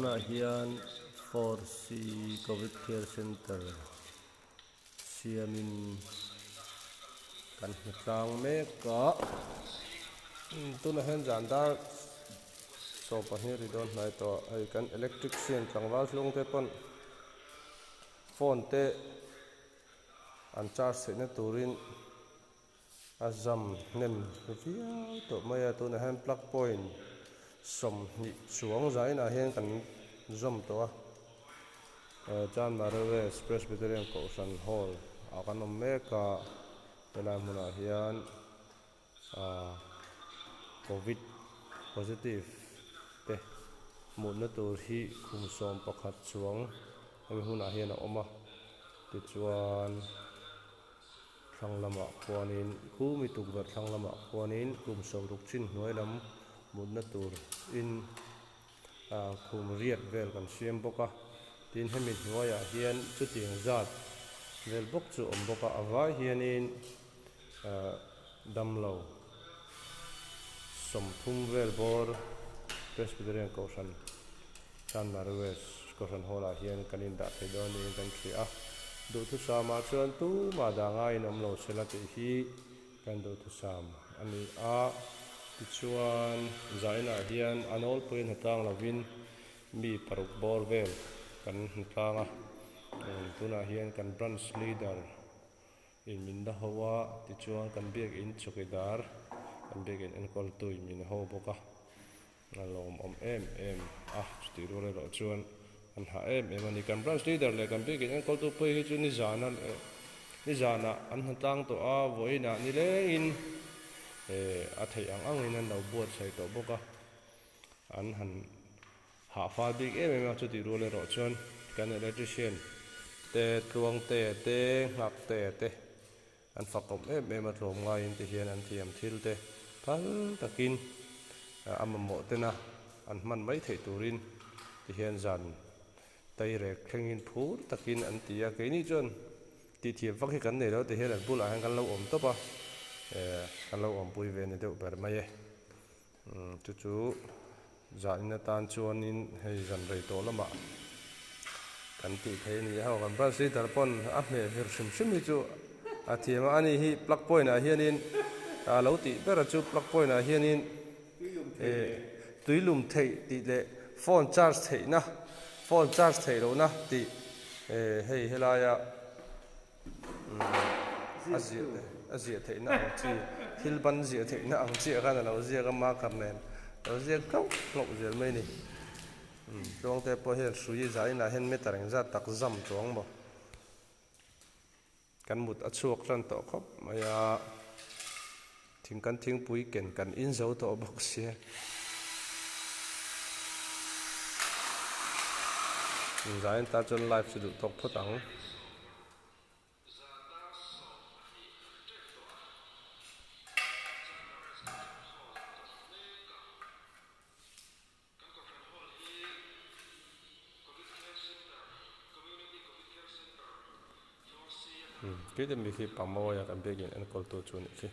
Tunah hian 4C Covid Care Centre siamin kan hmu tlang mek a tunah hian zan dar 12 ri dawn hnai tawh a hei kan electrician tlangval hlung te pawn phone te an charge theihna turin A zam hnem viau tawh mai a, tunah hian plug point 20 chuang zainah hian kan zawm tawh a, Chanmari West Presbyterian Kohhran Hall ah kan awm mek a, helai hmunah hian ahh covid positive te hmuhna tur hi khum 11 chuang hemi hunah hian a awm a, tichuan. Thlang lamah khuanin khumi tukverh thlang lamah khuanin kum 60 chin hnuai lam mutna tur in ah khum riat vel kan siam bawk a, tin hemi hnuaiah hian chutiang zat vel bawk chu a awm bawk a, a vai hianin ah damlo 30 vel bawr Presbyterian Kohhran Chanmari West Kohhran Hall ah hian kan indah thei dawn niin kan hria a, duhthusam ah chuan tumah dah ngaiin awm lo sela tih hi kan duhthusam a ni a, tichuan zainah hian a nawlpui a hnatlang lovin mi paruk bawr vel kan hnatlang a, tunah hian kan branch leader in min la ho a, tichuan kan biakin chawkidar kan biakin enkawltu in min ho bawk a. A lawmawm em em a, chutih rual erawh chuan an hah em em a ni. Kan branch leader leh kan biakin enkawltu phei hi chu nizana leh nizanah an hna tlang tawh a, vawiinah nilengin eh a theih ang angin an lo buatsaih tawh bawk a, an han hah fal bik em em a, chutih rual erawh chuan kan electrician te, tluangte te, nghakte te an fakawm em em a, tlawmngaiin te hian an thiam thil te phal takin a mamawh tena an hman mai theih turin ti hian zan tairek thlengin phur takin an ti a, keini chuan tihthiam vak hi kan nei lo ti hian an bulah hian kan lo awm tawp a, kan lo awmpui ve ni deuh ber mai e. Chu chu zanin atan chuanin hei zan rei tawh lamah kan tih theih a ni a, heng kan branch leader pawn a hmeh vir hrim hrim hi chu a thiam a, ani hi plug point ah hianin a lo tih ber a chu plug point ah hianin eh tui lum theih tih leh phone charge theihna phone charge theih lohna tih eh hei helaia A ziah a ziah theihna ang chi thil ban ziah theihna ang chiah khan a lo ziak a marker nen a lo ziak hlauh hlauh zel mai a ni tluangte pawh hian hrui zainah hian meter engzat tak zam chuang maw kan mut a chhuak tan tawh khawp mai a thing kan thingpui ken kan in zo tawh bawk sia zain tan chuan live chu duh tawk phawt ang. Keite mi khi pamawia kan biakin enkawl tu chu a nih khi.